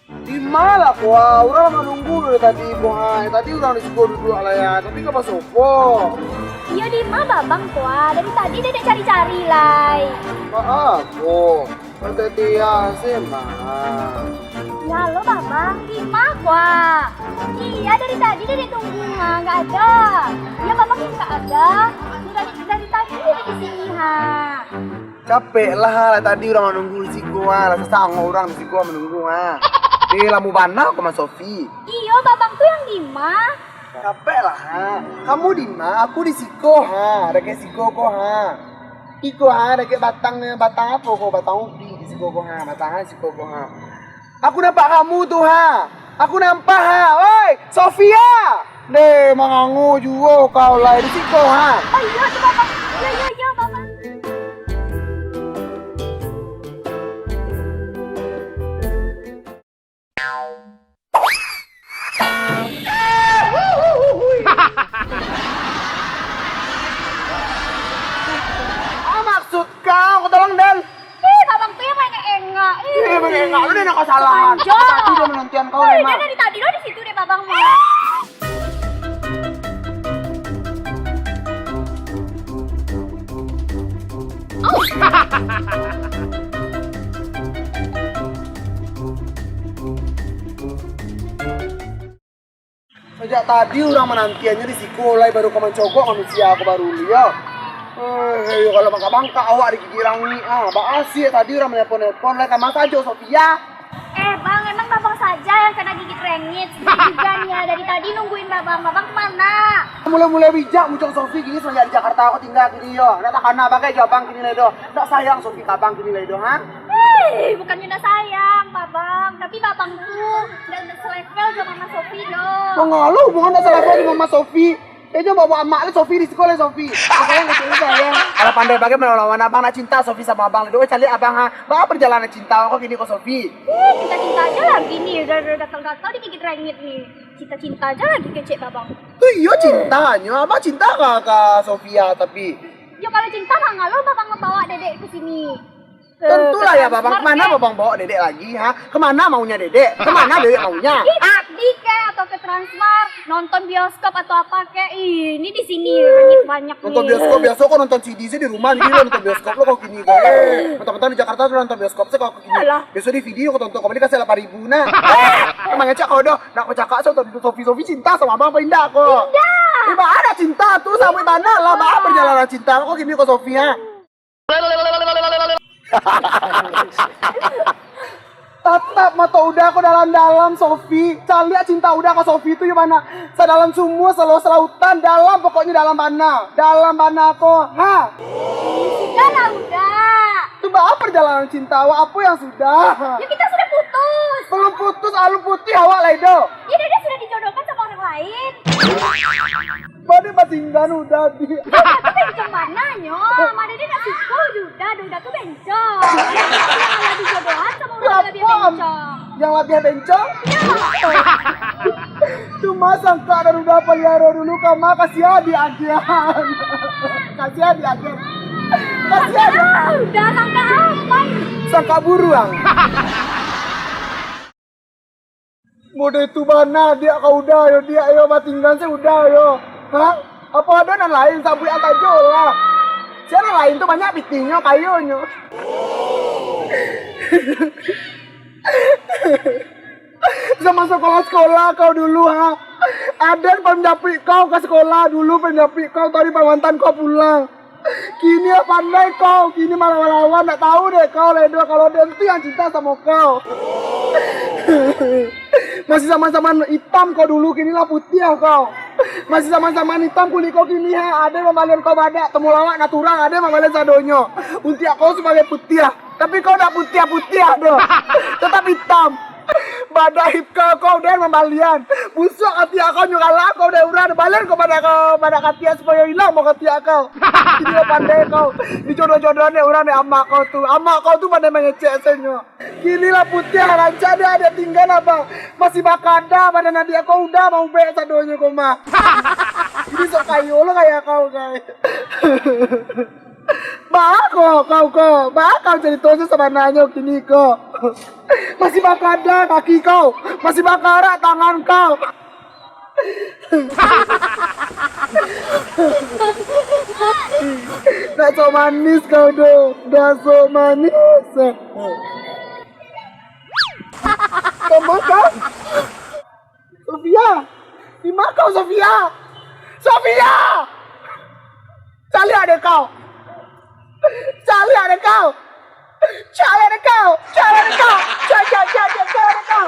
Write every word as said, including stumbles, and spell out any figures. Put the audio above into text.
Di ma lah ko ha, urang manunggu dari tadi ko ha. Tadi urang di siko duduak lah ya, tapi ka basopo? Iyo di ma babang ko ha, dari tadi Dedek cari-cari lai. Maaf ko, Tante Tia sih mah. Ya lo babang, di ma ko ha? Iya dari tadi Dedek tunggu ha, nggak ada. Ya babang yang nggak ada. Dari, dari tadi Dedek di sini ha. Capek lah, lah tadi urang manunggu di siko ha, lah sasango urang di siko manunggu ha. Eh, lamo bana ko Mas Sofi. Iyo, babang tu yang di ma? Capek lah ha. Kamu di ma, aku di siko ha, dakek siko ko ha. Iko ha, dakek batang, batang apo ko, batang ubi di siko ko ha, batang ha, siko ko ha. Aku nampak kamu tu ha. Aku nampak ha. Oi, Sofia! Deh, mangango juo kau lai di siko ha. Oh iyo tu babang. Iyo iyo iyo babang. Ah, maksud kau, kau tolong, Del. Ih, babang tu yang banyak engak. Ih, banyak engak. Lu ni nak kesalahan. Anjay. Tadi dia menantian kau, Ih, Mak. Dia dari tadi lo di situ deh, babang mah. Sajak tadi urang manantiannyo di siko, lai baru ka mancogok manusia ko baru liau. Eh, iyo, kalau bangkak-bangkak awak digigik rangik, ah. Baa siak tadi urang manelpon-nelpon, lai kama sajo, Sofia? Eh, Bang, emang Babang saja yang kena gigit rengit? Sendiri juga nih ya, dari tadi nungguin Babang. Babang kemana? Mulai-mulai bijak muncul Sofi kini, semenjak di Jakarta aku tinggal kini yo. Ndak takana bagai jo Abang kini lai doh. Ndak sayang Sofi ka Abang kini lai doh, ha? Hei, bukannya ndak sayang, Babang. Tapi Babang tuh ndak, ndak selevel sama Mama Sofi doh. Mangalo hubungan ndak selevel sama Mama Sofi? Eh, coba buat amak lu Sofi di sekolah, Sofi. Sayang kecil lu, sayang. Kalau pandai bagai melawan Abang, nak cinta Sofi sama Abang. Doh, caliak Abang, ha. Baa perjalanan cinta kau kini ko Sofi? Ih, cinta-cinta aja lagi nih. Udah, udah gatal-gatal digigit rengit nih. Cinta-cinta aja lagi kecek Babang. Tu iyo cintanyo, Abang cinta ka, ka Sofia tapi. Yo, kalau cinta mangalo Babang ngebawa Dedek ke sini. Tentulah ya, Babang. Kemana Babang bawa Dedek lagi, ha? Kemana maunya Dedek? Kemana Dedek maunya? Ih, tadi kek, atau ke Transmart, nonton bioskop atau apa kek? Ih, ini di sini rengit banyak nih. Nonton bioskop biaso kau nonton C D sih di rumah, ini lo nonton bioskop lo kau kini kau. Eh, mentang-mentang di Jakarta tu nonton bioskop sih kau kini. Alah. Biaso di video kau tonton, kau beli kasih lapan ribu nah. Eh, emang ngecek kau doh, nak kau cakap so, Sofi, Sofi cinta sama Abang apa indak kau? Indak. Eh, baa ada cinta tu, sampai tanah lah, baa perjalanan cinta kau kini kau Sofi, ha? Tatap mato Uda ko dalam-dalam, Sofi. Caliak cinta Uda ka Sofi tu yo bana. Sadalam sumua, saluah salautan, dalam pokoknyo dalam bana. Dalam bana ko, ha? Sudahlah, Uda. Tu baa perjalanan cinta awak, apo yang sudah? Ya, kita sudah putus. Belum putus, alun putih awak lai doh. Ya, dia sudah dijodohkan sama orang lain. Bade batinggan Uda, Dik. Uda tu bencong bananyo. Made dia nak suko jo Uda, Uda tu bencong. Kalau dijodohan sama urang labiah bencong. Yang labiah bencong? Yo. Cuma sangka dari Uda paliaro dulu, kama kasiah diagiahan. Kasiah diagiahan. Kasiah. Uda sangka apo? Sangka buruang. Model tu bana, Diak, ka Uda yo, Diak yo, batinggan se Uda yo. Ha? Apo ado nan lain, sabuik sajo lah. Sia nan lain tu banyak pitihnyo, kayonyo. Zaman sekolah-sekolah kau dulu, ha? Aden panjapuik kau ka sekolah dulu, panjapuik kau tadi pamantan kau pulang. Kini lah pandai kau, kini malawan-lawan, ndak tahu dek kau lai doh kalau den tu yang cinta samo kau. Masih zaman-zaman itam kau dulu, kini lah putiah kau. Masih zaman-zaman itam kulik kau, kini ha, ade mambalian kau badak, temulawak, naturang, ade mambalian sadonyo. Untiak kau supayo putiah, tapi kau ndak putiah-putiah doh, tetap itam. Badak hip kau, kau den mambalian. Busuak katiak kau, nyo galak kau dek urang, balian kau badak kau, badak katiak supayo ilang bau katiak kau. Kini lah pandai kau, dijodoh-jodohan dek urang dek amak kau tu. Amak kau tu pandai mangecek senyo. Kini lah putiah, rancak dek adiak tingga abang. Masih bakada badan adiak kau, Uda maubek sadonyo kau mah. Kini sok kayo lo kaya kau, gai. Baa ko, kau ko, baa kau caritonyo sabananyo kini ko? Masih bakarak kaki kau, masih bakarak tangan kau. Nak sok manis kau tu, dah sok manis. Kamu kau? Sofia, di ma kau, Sofia? Sofia! Caliak dek kau! Caliak dek kau! Caliak dek kau! Caliak dek kau! Caliak, caliak, caliak, caliak dek kau!